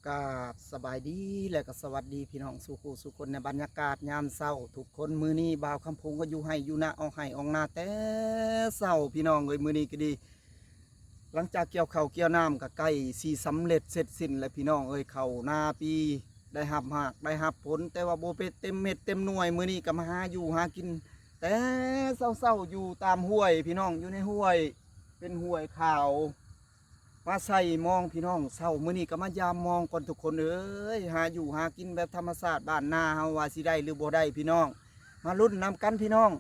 ກາບສະບາຍດີ ແລະກໍສະຫວັດດີພີ່ນ້ອງສູ່ຄູ່ສູ່ຄົນ ໃນບັນຍາກາດຍາມເຊົ້າທຸກຄົນ. ມື້ນີ້ບ່າວຄຳພົງກໍຢູ່ໄຮ່ຢູ່ນາ ອອກໄຮ່ອອກນາແຕ່ເຊົ້າພີ່ນ້ອງເອີຍ. ມື້ນີ້ກໍດີ ຫຼັງຈາກກ່ຽວເຂົ້າກ່ຽວນ້ຳກໍໃກ້ຊິສຳເລັດເສັດສິ້ນແລ້ວພີ່ນ້ອງເອີຍ. ເຂົ້ານາປີໄດ້ຮັບຮາກໄດ້ຮັບຜົນ ແຕ່ວ່າບໍ່ເປັນເຕັມເມັດເຕັມໜ່ວຍ. ມື້ນີ້ກໍມາຫາຢູ່ຫາກິນແຕ່ເຊົ້າໆ ຢູ່ຕາມຫ້ວຍພີ່ນ້ອງ ຢູ່ໃນຫ້ວຍ ເປັນຫ້ວຍຂາວ ມາໃສ່ມອງພີ່ນ້ອງ. ເຊົ້າມື້ນີ້ກໍມາຢາມມອງກ່ອນທຸກຄົນເອີຍ ຫາຢູ່ຫາກິນແບບທຳມະຊາດບ້ານນາເຮົາ ວ່າຊິໄດ້ຫຼືບໍ່ໄດ້ພີ່ນ້ອງ ມາລຸ້ນນຳກັນພີ່ນ້ອງ.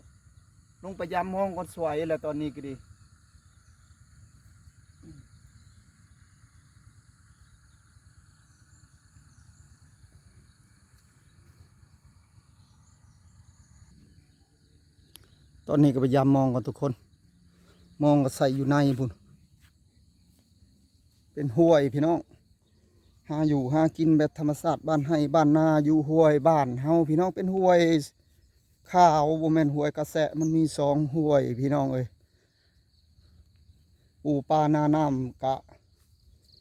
ລົງໄປຢາມມອງກ່ອນສວຍແລ້ວຕອນນີ້ກໍດີ. ຕອນນີ້ກໍໄປຢາມມອງກ່ອນທຸກຄົນ ມອງກໍໃສ່ຢູ່ໃນພຸ້ນ ເປັນຫ້ວຍພີ່ນ້ອງ. ຫາຢູ່ຫາກິນແບບທຳມະຊາດບ້ານໄຮ່ບ້ານນາ ຢູ່ຫ້ວຍບ້ານເຮົາພີ່ນ້ອງ ເປັນຫ້ວຍຂາວ ບໍ່ແມ່ນຫ້ວຍກະແສະ. ມັນມີສອງຫ້ວຍພີ່ນ້ອງເອີຍ ປູປານານ້ຳກະ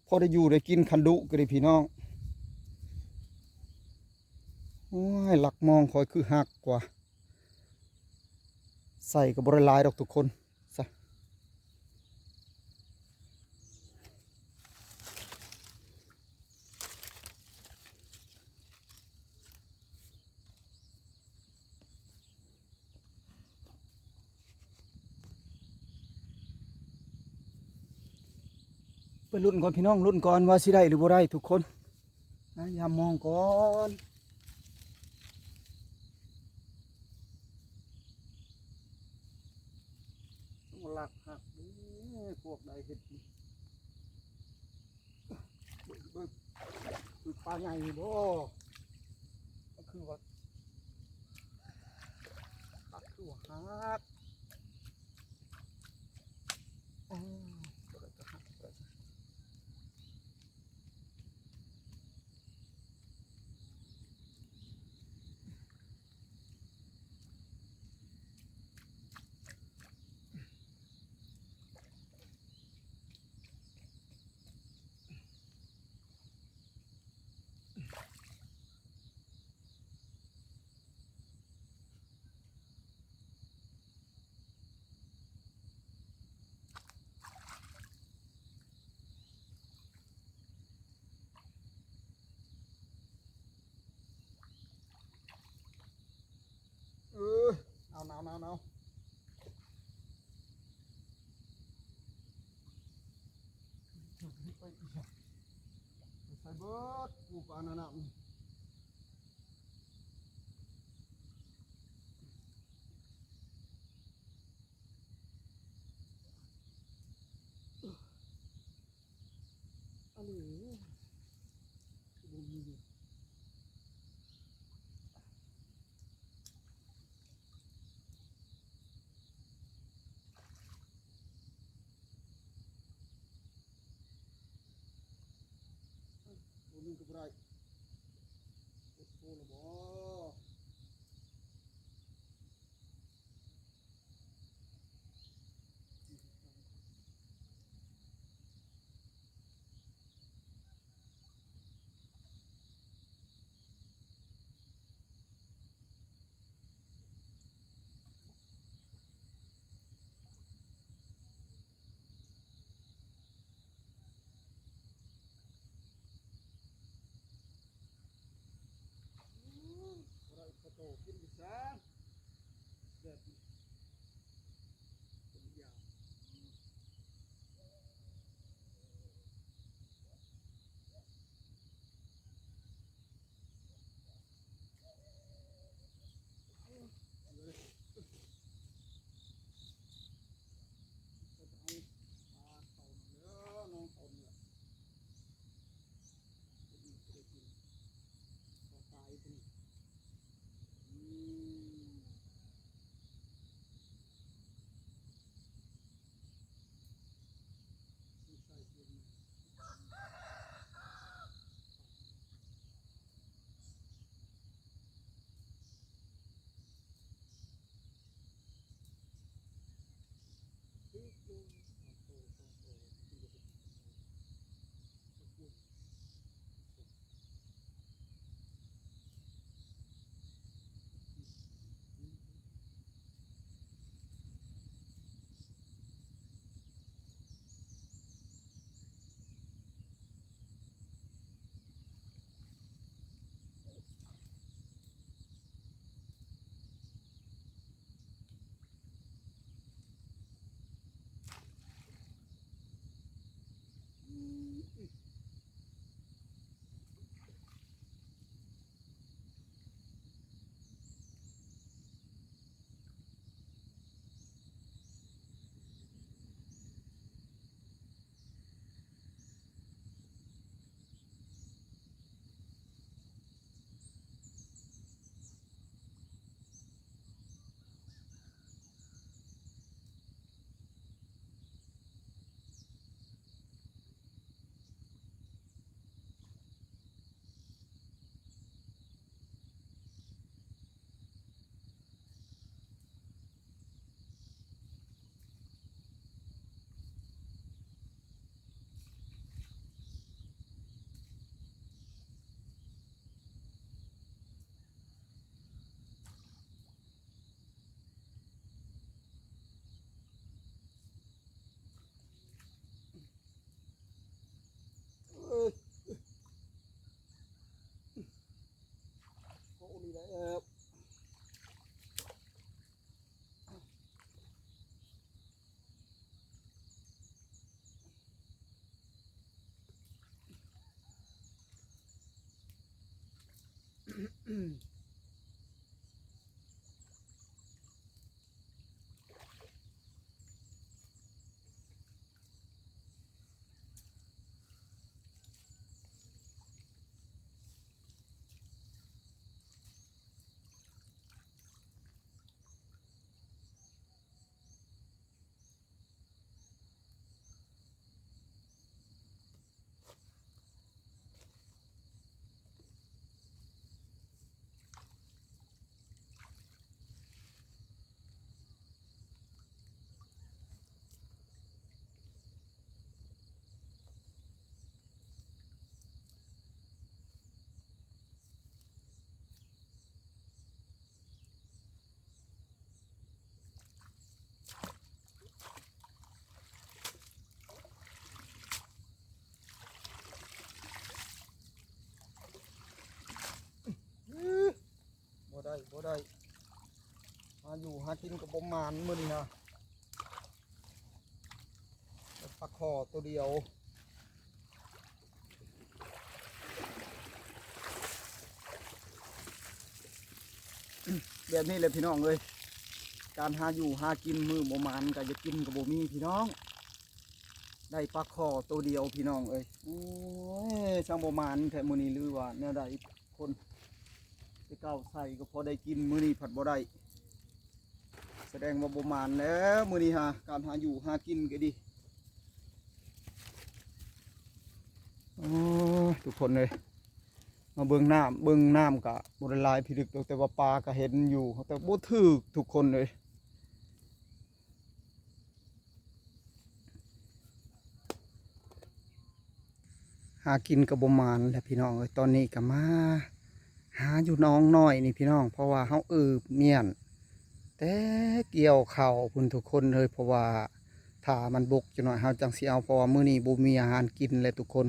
ພໍໄດ້ຢູ່ໄດ້ກິນ ຄັນດຸກໍໄດ້ພີ່ນ້ອງ. ໂອ້ຍ ຫຼັກມອງຂ້ອຍຄືຫັກກວ່າ ໃສ່ກໍບໍ່ໄດ້ຫຼາຍດອກທຸກຄົນ. ຊະ ໄປລຸ້ນກ່ອນພີ່ນ້ອງ ລຸ້ນກ່ອນວ່າຊິໄດ້ຫຼືບໍ່ໄດ້ທຸກຄົນ. ນາຍາມມອງກ່ອນ ຕ້ອງຫຼັກຫັກເດ້ ພວກໃດເຮັດນີ້. ເບິ່ງ ເບິ່ງ ຄືປາໃຫຍ່ບໍ່? ມັນຄືວ່າ ປັກຄືວ່າຫັກ ອືມ ຕົວໃດກໍຫັກ ຕົວໃດກໍຫັກ. ເອີ ເອົາ ເອົາ ເອົາ ເອົາ ໄປໃສເບິດ ປູປານານ້ຳ. ອັນນີ້ ໂຕໜຶ່ງກໍບໍ່ໄດ້ ໂອ້ໂຫ ລະບໍ. ອືມ ອືມ. ບໍ່ໄດ້ ບໍ່ໄດ້ ຫາຢູ່ຫາກິນກໍບໍ່ໝານມື້ນີ້ນະ ປາຄໍ່ໂຕດຽວ. ແບບນີ້ແຫຼະພີ່ນ້ອງເອີຍ ການຫາຢູ່ຫາກິນ ມື້ບໍ່ໝານກໍຢາກກິນກໍບໍ່ມີພີ່ນ້ອງ ໄດ້ປາຄໍ່ໂຕດຽວພີ່ນ້ອງເອີຍ. ໂອ້ຍ ຊ່າງບໍ່ໝານແທ້ມື້ນີ້ ຫຼືວ່າແນວໃດ ຄົນ ແຕ່ເກົ່າໃສ່ກໍພໍໄດ້ກິນ ມື້ນີ້ພັດບໍ່ໄດ້ ສະແດງວ່າບໍ່ໝານແລ້ວມື້ນີ້ຫາ ການຫາຢູ່ຫາກິນກໍດີ. ໂອ້ຍ ທຸກຄົນເອີຍ ມາເບິ່ງນ້ຳ ເບິ່ງນ້ຳກະບໍ່ໄດ້ຫຼາຍພິລຶກດອກ ແຕ່ວ່າປາກະເຫັນຢູ່ ແຕ່ບໍ່ຖືກທຸກຄົນເອີຍ. ຫາກິນກໍບໍ່ໝານແຫຼະພີ່ນ້ອງເອີຍ ຕອນນີ້ກໍມາຫາຢູ່ໜອງນ້ອຍນີ້ພີ່ນ້ອງ ເພາະວ່າເຮົາອືບມ້ຽນແຕ່ກ່ຽວເຂົ້າພຸ້ນທຸກຄົນເອີຍ ເພາະວ່າຖ້າມັນບົກຈັກໜ້ອຍເຮົາຈັ່ງຊິເອົາ ເພາະວ່າມື້ນີ້ບໍ່ມີອາຫານກິນແຫຼະທຸກຄົນ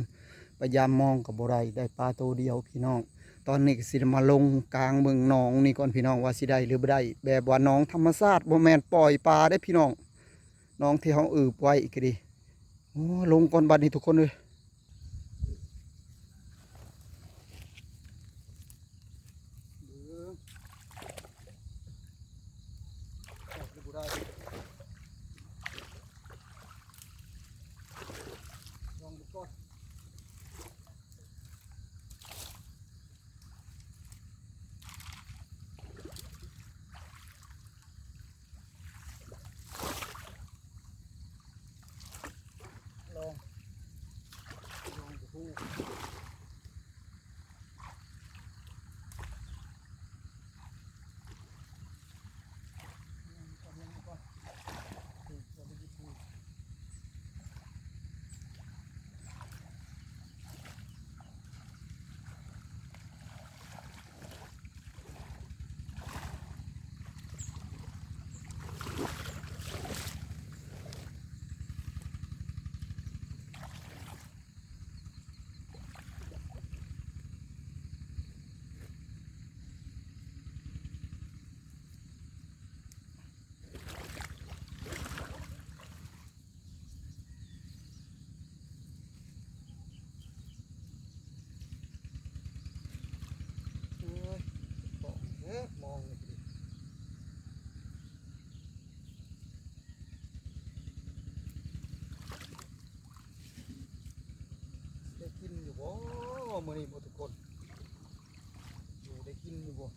ໄປຍາມມອງກໍບໍ່ໄດ້ ໄດ້ປາໂຕດຽວພີ່ນ້ອງ. ຕອນນີ້ກໍຊິໄດ້ມາລົງກາງເບິ່ງໜອງນີ້ກ່ອນພີ່ນ້ອງ ວ່າຊິໄດ້ຫຼືບໍ່ໄດ້ ແບບວ່າໜອງທຳມະຊາດ ບໍ່ແມ່ນປ່ອຍປາເດ້ພີ່ນ້ອງ ໜອງທີ່ເຮົາອືບໄວ້ກໍດີ. ໂອ້ ລົງກ່ອນບັດນີ້ທຸກຄົນເອີຍ. ອອກຫຼືບໍ່ໄດ້ ລອງດູກ່ອນ. ລອງ ລອງບໍ່ຮູ້. ໂອ້ຍ ຂອງແທ້ ມອງນີ້ ໄດ້ກິນຢູ່ບໍ່ມື້ນີ້ບໍ່ທຸກຄົນ ຢູ່ ໄດ້ກິນຢູ່ບໍ່?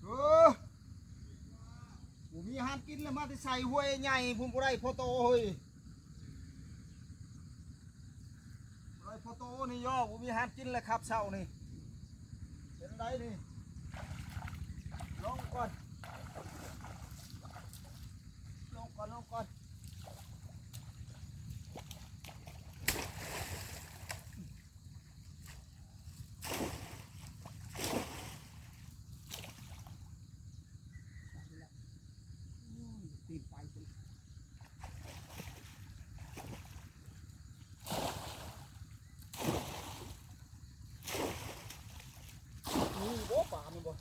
ເອີ ບໍ່ມີອາຫານກິນແລ້ວ ມາແຕ່ໃສຫ້ວຍໃຫຍ່ພຸ້ນ ບໍ່ໄດ້ພໍໂຕເຮີ້ຍ ບໍ່ໄດ້ພໍໂຕນີ້ ບໍ່ມີອາຫານກິນແລ້ວ ຄັບເຊົ້ານີ້. ປັນໃດນີ້? ລົງກ່ອນ ລົງກ່ອນ ລົງກ່ອນ. ມີບໍ່ປານີ້ບໍ່?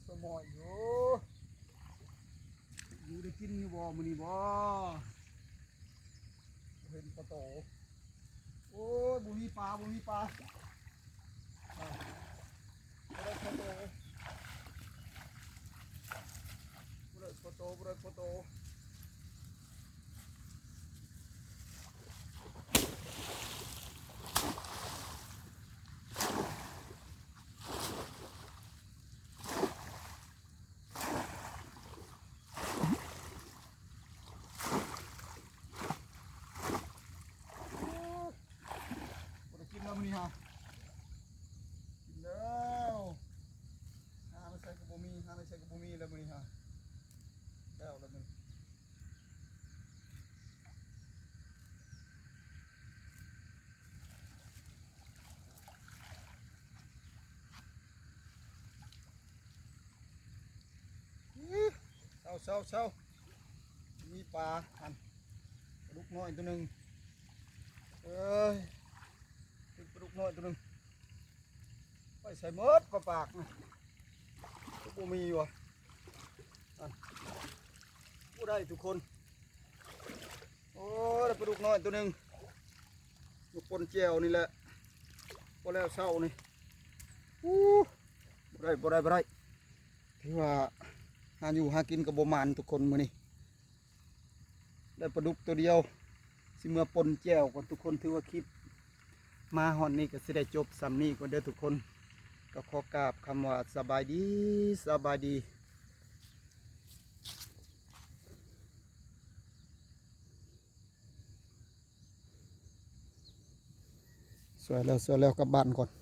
ສະໝອຍຢູ່ ຢູ່ໄດ້ກິນຢູ່ບໍ່ມື້ນີ້ບໍ່? ເຫັນປາໂຕ. ໂອ້ຍ ບໍ່ມີປາ ບໍ່ມີປາ. ອ່າ ບໍ່ໄດ້ປາໂຕ ບໍ່ໄດ້ປາໂຕ ບໍ່ໄດ້ປາໂຕ. ບໍ່ໄດ້ກິນແລ້ວມື້ນີ້ຫາ ກິນແລ້ວ ຫາໄປໃສກໍບໍ່ມີ ຫາໄປໃສກໍບໍ່ມີແລ້ວມື້ນີ້ຫາ ແລ້ວແລ້ວມື້ນີ້. ເຊົາ ເຊົາ ເຊົາ ມີປາຫັ້ນ ປາດຸກນ້ອຍຕົວໜຶ່ງ ເອີຍ ປາດຸກນ້ອຍຕົວໜຶ່ງ ໄປໃສໝົດປາປາກນະ ຄືບໍ່ມີວະ ນັ້ນ ບໍ່ໄດ້ທຸກຄົນ. ໂອ້ ໄດ້ປາດຸກນ້ອຍຕົວໜຶ່ງ ມາປົ່ນແຈ່ວນີ້ແຫຼະ ພໍແລ້ວເຊົ້ານີ້. ອູ້ ບໍ່ໄດ້ ບໍ່ໄດ້ ບໍ່ໄດ້ ຖືວ່າຫາຢູ່ຫາກິນກໍບໍ່ໝານທຸກຄົນມື້ນີ້ ໄດ້ປາດຸກຕົວດຽວ ຊິເມືອປົ່ນແຈ່ວກ່ອນທຸກຄົນ. ຖືວ່າຄລິບມາຮອດນີ້ກໍຊິໄດ້ຈົບສ່ຳນີ້ກ່ອນເດີທຸກຄົນ ກໍຂໍກາບຄຳວ່າສະບາຍດີ ສະບາຍດີ. ສວຍແລ້ວ ສວຍແລ້ວ ກັບບ້ານກ່ອນ.